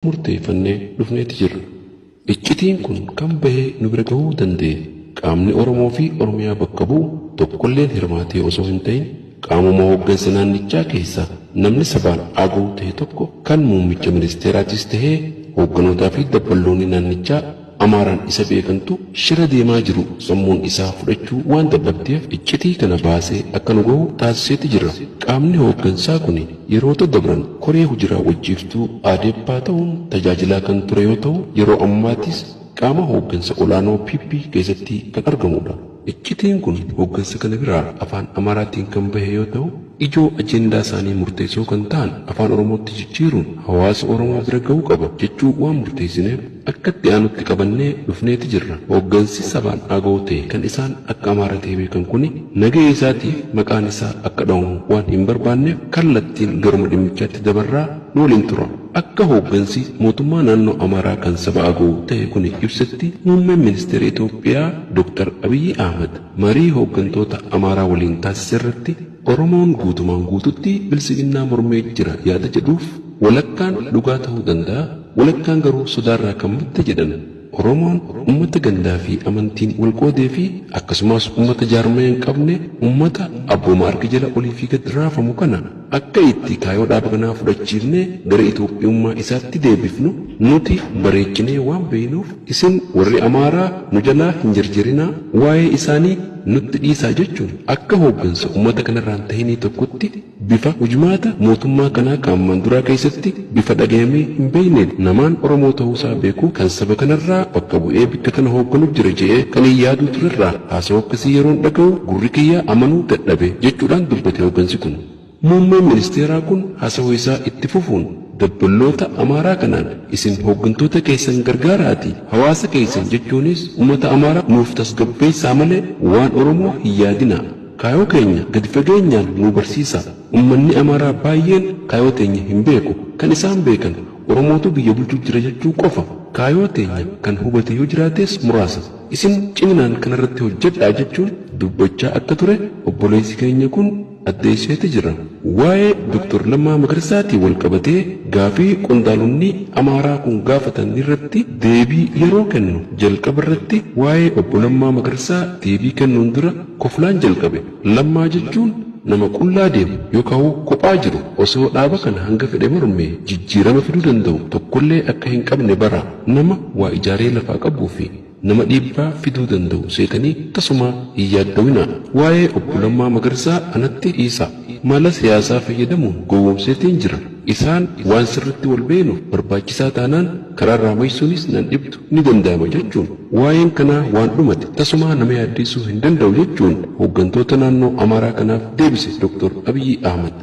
Murteeffannee dhufneeti jirra. Iccitiin kun kan bahee nu bira gahuu danda'e qaamni Oromoo fi Oromiyaa bakka bu'u tokkolleen hirmaatee osoo hin ta'in qaamuma hooggansa naannichaa keessaa namni sabaan Agaw ta'e tokko kan muummicha ministeeraatis tahee hoogganootaa fi dabballoonni naannichaa Amaaraan isa beekantu shira deemaa jiru sammuun isaa fudhachuu waan dadhabdeef iccitii kana baasee akka nu gahu taasiseeti jira. Qaamni hooggansaa kuni yeroota dabran koree huji raawwachiiftuu Adeppaa ta'uun tajaajilaa kan ture yoo ta'u yeroo ammaatis qaama hooggansa olaanoo PP keessatti kan argamudha. Iccitiin kun hooggansa kana biraa afaan Amaaraatiin kan bahe yoo ta'u ijoo ajendaa isaanii murteessoo kan ta'an afaan Oromootti jijjiiruun hawaasa Oromoo bira gahuu qaba jechuu waan murteessineef akka itti aanutti qabannee dhufneeti jirra. Hooggansi sabaan Agaw ta'e kan isaan akka Amaara ta'e beekan kuni nagahee isaatiif maqaan isaa akka dhawamu waan hin barbaanneef kallattiin garuma dhimmichaatti dabarraa nu waliin tura. Akka hooggansi mootummaa naannoo Amaaraa kan saba Agaw ta'e kuni ibsetti muummeen ministeera Itoophiyaa Dr. Abiyyi Ahmad marii hooggantoota Amaaraa waliin taasise irratti Oromoon guutumaan guututti bilsiginnaa mormee jira yaada jedhuuf walakkaan dhugaa ta'uu danda'a, walakkaan garuu sodaarraa kan madde jedhan. Oromoon ummata gandaa fi amantiin wal qoodee fi akkasumas ummata jaarmaya hin qabne, ummata abbooma arge jala olii fi gad raafamu kana akka itti kaayoo dhaaba kanaa fudhachiifnee gara Itoophiyummaa isaatti deebifnu nuti bareechinee waan beeynuuf isin warri Amaaraa nu jalaa hin jerjerinaa, waa'ee isaanii nutti dhiisaa jechuun akka hooggansa ummata kanarraan tahinii tokkotti bifa hujmaata mootummaa kanaa kan ammaan duraa keessatti bifa dhagayamee hin beeyneen namaan Oromoo tahuusaa beeku kan saba kanarraa bakka bu'ee bikka tana hoogganu jira je'ee kanin yaaduu turerraa haasawa akkasii yeroon dhagahu gurri kiyya amanuu dadhabe jechuudhaan dubbate hooggansi kun. Muummeen ministeeraa kun haasawa isaa itti fufuun dabballoota Amaaraa kanaan isin hooggantoota keessan gargaaraatii hawaasa keessan jechuunis ummata Amaaraa nuuf tasgabbeessaa malee waan Oromoo hin yaadinaa. Kaayoo keenya gadi fageenyaan nuu barsiisaa. Ummanni Amaaraa baayyeen kaayoo teenya hin beeku. Kan isaan beekan Oromootu biyya bulchuu jira jechuu qofa. Kaayoo teenya kan hubate yoo jiraates muraasa. Isin ciminaan kanarratti hojjedhaa jechuun dubbachaa akka ture obboleessi keenya kun addeesseeti jira. Waa'ee Dr. Lammaa Magarsaatiin wal qabatee gaafii qondaalonni Amaaraa kun gaafatan irratti deebii yeroo kennu jalqaba irratti waa'ee obbo Lammaa Magarsaa deebii kennuun dura koflaan jalqabe. Lammaa jechuun nama qullaa deemu yookaan kophaa jiru osoo dhaaba kana hanga fedhe mormee jijjiirama fiduu danda'u tokkollee akka hin qabne bara nama waa ijaaree lafaa qabuu fi nama dhiibbaa fiduu danda'u seetanii tasuma hin yaaddawinaa. Waa'ee obbo Lammaa Magarsaa anatti dhiisaa. Mala siyaasaa fayyadamuun gowwoomseetiin jira. Isaan waan sirritti wal beeknuuf barbaachisaa taanaan karaarraa maysuunis nan dhibdu ni danda'ama jechuun waa'een kanaa waan dhumate tasumaa nama yaaddeessuu hin danda'u jechuun hooggantoota naannoo Amaaraa kanaaf deebise Dr. Abiyyi Ahmad.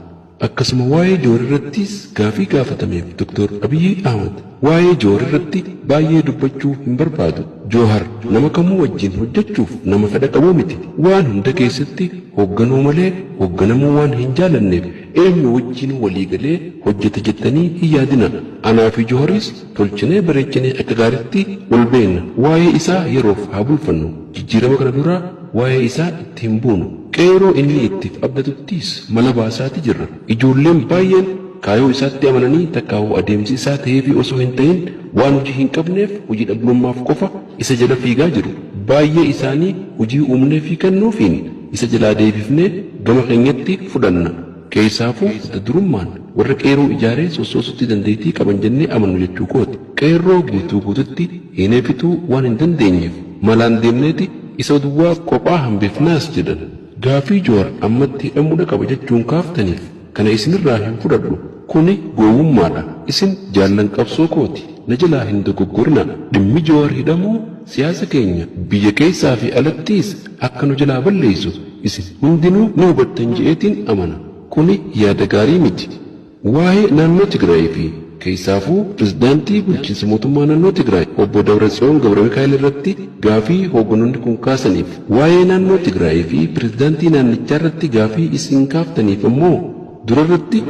Akkasuma waa'ee Jowaar irrattis gaafii gaafatameef Dr. Abiyyi Ahmad waa'ee Jowaar irratti baay'ee dubbachuu hin barbaadu. Joohar nama kamuu wajjin hojjechuuf nama fedha qabuu miti. Waan hunda keessatti hoogganuu malee hoogganamuu waan hin jaalanneef eenyu wajjinuu walii galee hojjeta jettanii hin yaadina. Anaa fi Jooharis tolchinee bareechinee akka gaariitti wal beekna. Waa'ee isaa yeroof haa bulfannu. Jijjiirama kana dura waa'ee isaa itti hin buunu. Qeeroo inni ittiif abdatuttis mala baasaati jirra. Ijoolleen baay'een kaayoo isaatti amananii takkaa'uu adeemsi isaa ta'eefii osoo hin ta'in waan hojii hin qabneef hojii dhabdummaaf qofa isa jala fiigaa jiru. Baay'ee isaanii hojii uumnee fi kennuufiin isa jalaa deebifnee gama keenyatti fudhanna. Keessaafuu adda durummaan warra qeeroo ijaaree sossoosutti dandeettii qaban jennee amannu jechuu kooti. Qeerroo guutuu guututti hiinee fixuu waan hin dandeenyeef malaan deemneeti isa duwwaa kophaa hambifnaas jedhan. Gaafii Jowaar ammatti hidhamuudha qaba jechuun kaaftaniif kana isinirraa hin fudhadhu. Kuni gowwummaadha. Isin jaallan qabsoo kooti. Na jalaa hin dogoggorina. Dhimmi Jowaar hidhamuu siyaasa keenya biyya keessaa fi alattiis akka nu jalaa balleessu isin hundinuu ni hubattan je'eetiin amana. Kuni yaada gaarii miti. Waa'ee naannoo Tigraay fi keessaafuu pirezidaantii bulchiinsa mootummaa naannoo Tigraay obbo Dabratsiyoon Gabramikaa'el irratti gaafii hoogganoonni kun kaasaniif waa'ee naannoo Tigraay fi pirezidaantii naannichaa irratti gaafii isin kaaftaniif ammoo durarratti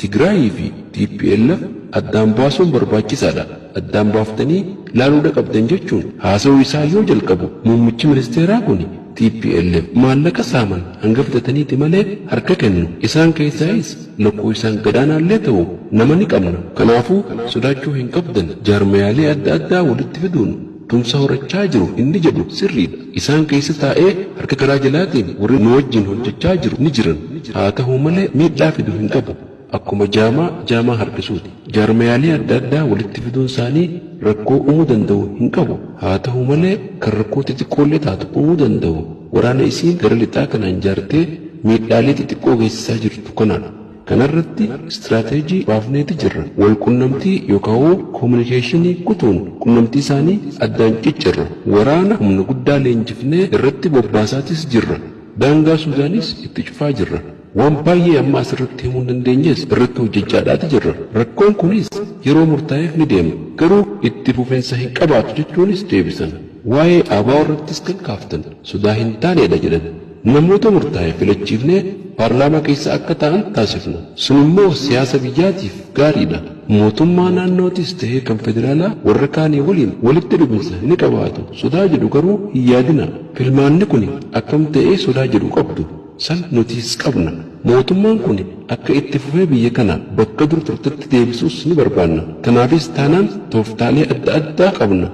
Tigraayii fi TPLF addaan baasuun barbaachisaadha. Addaan baaftanii laaluudha qabdan jechuun haasawuu isaa yoo jalqabu muummichi ministeeraa kun TPLF maallaqa saaman hanga fitataniiti malee harka kennu. Isaan keessaayis lakkoofsaan gadaanaallee ta'u nama ni qabna. Kanaafuu sodaachuu hin qabdan. Jaarmayaalee adda addaa walitti fiduun tumsa horachaa jiru inni jedhu sirriidha. Isaan keessa taa'ee harka karaa jalaatiin warri nu wajjin hojjechaa jiru ni jiran. Haa ta'u malee miidhaa fidu hin qabu. Akkuma jaamaa jaamaa harkisuuti. Jaarmayaalee adda addaa walitti fiduun isaanii rakkoo uumuu danda'u hin qabu. Haa ta'u malee kan rakkoo xixiqqoollee taatu uumuu danda'u waraana isiin gara lixaa kanaan jaartee miidhaalee xixiqqoo geessisaa jirtu kanaadha. Kanarratti istiraateejii baafneeti jirra. Wal qunnamtii yookaan koominikeeshinii kutuun qunnamtii isaanii addaan ciccirra. Waraana humna guddaa leenjifnee irratti bobbaasaatis jirra. Daangaa Suudaanis itti cufaa jirra. Waan baay'ee amma asirratti himuu hin dandeenyes irratti hojjechaadhaati jirra. Rakkoon kunis yeroo murtaa'eef ni deema. Garuu itti fufinsa hin qabaatu jechuunis deebisan. Waa'ee ABO irrattis kan kaaftan sodaa hin taanedha jedhan. Namoota murtaa'e filachiifnee paarlaamaa keessa akka ta'an taasifna. Sun immoo siyaasa biyyaatiif gaariidha. Mootummaa naannootis ta'ee kan federaalaa warra kaanii waliin walitti dhufinsa ni qabaatu. Sodaa jedhu garuu hin yaadina. Filmaanni kun akkam ta'ee sodaa jedhu qabdu. San nutis qabna. Mootummaan kun akka itti fufee biyya kana bakka dur turtetti deebisuus ni barbaanna. Kanaafis taanaan tooftaalee adda addaa qabna.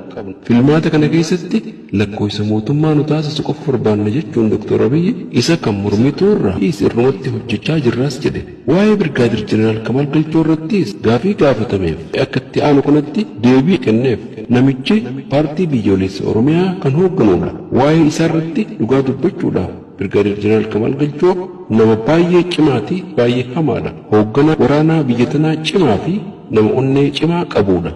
Filmaata kana keessatti lakkoofsa mootummaa nu taasisu qofa barbaanna jechuun Dr. Abiyyi isa kan mormituurra irrumatti hojjechaa jirraas jedhe. Waa'ee Birgaadir Jeneraal Kamaal Galchoo irrattis gaafii gaafatameef akka itti aanu kanatti deebii kenneef. Namichi paartii biyyoolessa Oromiyaa kan hoogganudha. Waa'ee isaarratti dhugaa dubbachuudhaaf Birgaadir Jeneraal Kamaal Galchoo nama baay'ee cimaa fi baay'ee hamaadha. Hoogganaa waraanaa biyya tanaa cimaa fi nama onnee cimaa qabudha.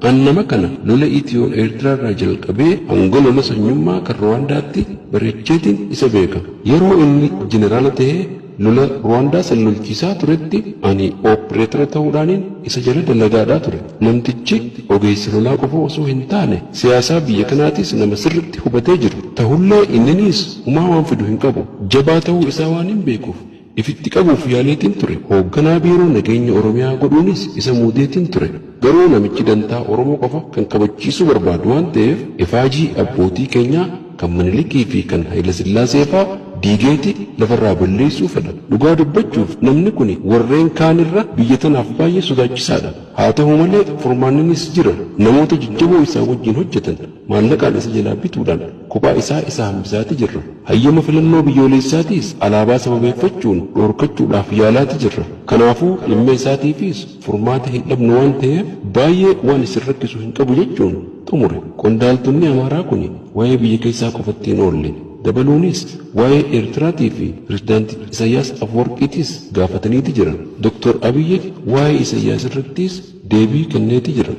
An nama kana lola Itiyoo Eertiraa irraa jalqabee hanga lola sanyummaa kan Ruwaandaatti bareecheetiin isa beeka. Yeroo inni jeneraala ta'ee lola Ruwaandaa san lolchiisaa turetti ani opereetara ta'uudhaaniin isa jala dalagaadhaa ture. Namtichi ogeessa lolaa qofa osoo hin taane siyaasaa biyya kanaatis nama sirriitti hubatee jiru. Ta'ullee inninis humaa waan fidu hin qabu. Jabaa ta'uu isaa waan hin beekuuf ifitti qabuuf yaaleetiin ture. Hoogganaa biiroo nageenya Oromiyaa godhuunis isa muudeetiin ture. Garuu namichi dantaa Oromoo qofa kan kabachiisuu barbaadu waan ta'eef ifaajii abbootii keenyaa kan Minilikii fi kan Hayilasillaasee fa'aa diigeeti lafarraa balleessuu fedha. Dhugaa dubbachuuf namni kun warreen kaanirra biyya tanaaf baay'ee sodaachisaadha. Haa ta'u malee furmaanninis jira. Namoota jajjaboo isaa wajjin hojjetan maallaqaan isa jalaa bituudhaan kophaa isaa isa hambisaati jirra. Hayyama filannoo biyyoolessaatiis alaabaa sababeeffachuun dhorkachuudhaaf yaalaati jirra. Kanaafuu dhimma isaatiifis furmaata hin dhabnu waan ta'eef baay'ee waan isin rakkisu hin qabu jechuun xumure. Qondaaltonni Amaaraa kun waa'ee biyya keessaa qofatti hin oolle. Dabaluunis waa'ee Eertiraatii fi Pirezidaantii Isaayyaas Afwerqiitis gaafataniiti jiran. Dr. Abiyyi waa'ee Isaayyaas irrattis deebii kenneeti jira.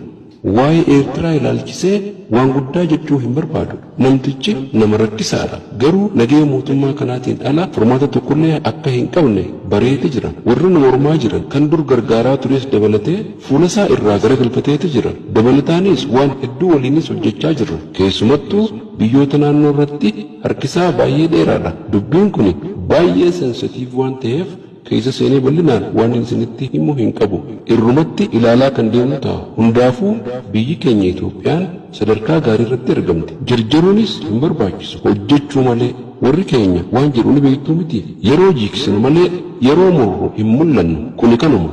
Waa'ee Eertiraa ilaalchisee waan guddaa jechuu hin barbaadu. Namtichi nama rakkisaadha. Garuu nagaya mootummaa kanaatiin ala furmaata tokkollee akka hin qabne bareeti jira. Warri nu mormaa jiran kan dur gargaaraa tures dabalatee fuula isaa irraa garagalfateeti jira. Dabalataanis waan hedduu waliinis hojjechaa jirra. Keessumattuu biyyoota naannoo irratti harkisaa baay'ee dheeraadha. Dubbiin kun baay'ee sensitiiv waan ta'eef keessa seenee bal'inaan waan isinitti himu hin qabu. Irrumatti ilaalaa kan deemnu ta'a. Hundaafuu biyyi keenya Itoophiyaan sadarkaa gaarii irratti argamti. Jarjaruunis hin barbaachisu. Hojjechuu malee warri keenya waan jedhu ni beektuu miti. Yeroo jiiksinu malee yeroo murru hin mul'annu. Kuni kanuma.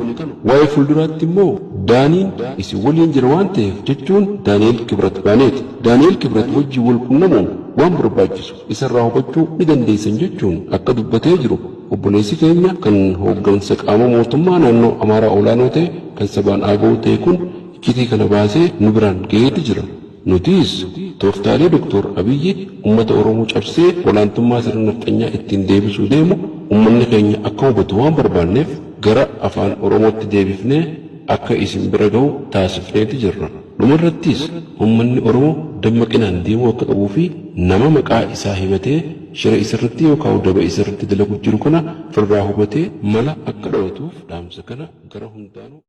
Waa'ee fuulduraatti immoo Daaniin isin waliin jira waan ta'eef jechuun Daani'el Kibrat baaneeti. Daani'el Kibrat wajjin wal qunnamuun waan barbaachisu isarraa hubachuu ni dandeessan jechuun akka dubbatee jiru obboleessi keenya kan hooggansa qaama mootummaa naannoo Amaaraa olaanoo ta'e kan sabaan Agaw ta'e kun iccitii kana baasee nu biraan gaheeti jira. Nutis tooftaalee Dr. Abiyyi uummata Oromoo cabsee olaantummaa sirna nafxanyaa ittiin deebisuu deemu uummanni keenya akka hubatu waan barbaanneef gara afaan Oromootti deebifnee akka isin bira gahu taasifneeti jirra. Dhumarrattis uummanni Oromoo dammaqinaan deemuu akka qabuu fi nama maqaa isaa himatee shira isarratti yookaan daba isarratti dalagu jiru kana firraa hubatee mala akka dhawatuuf dhaamsa kana gara hundaanuu.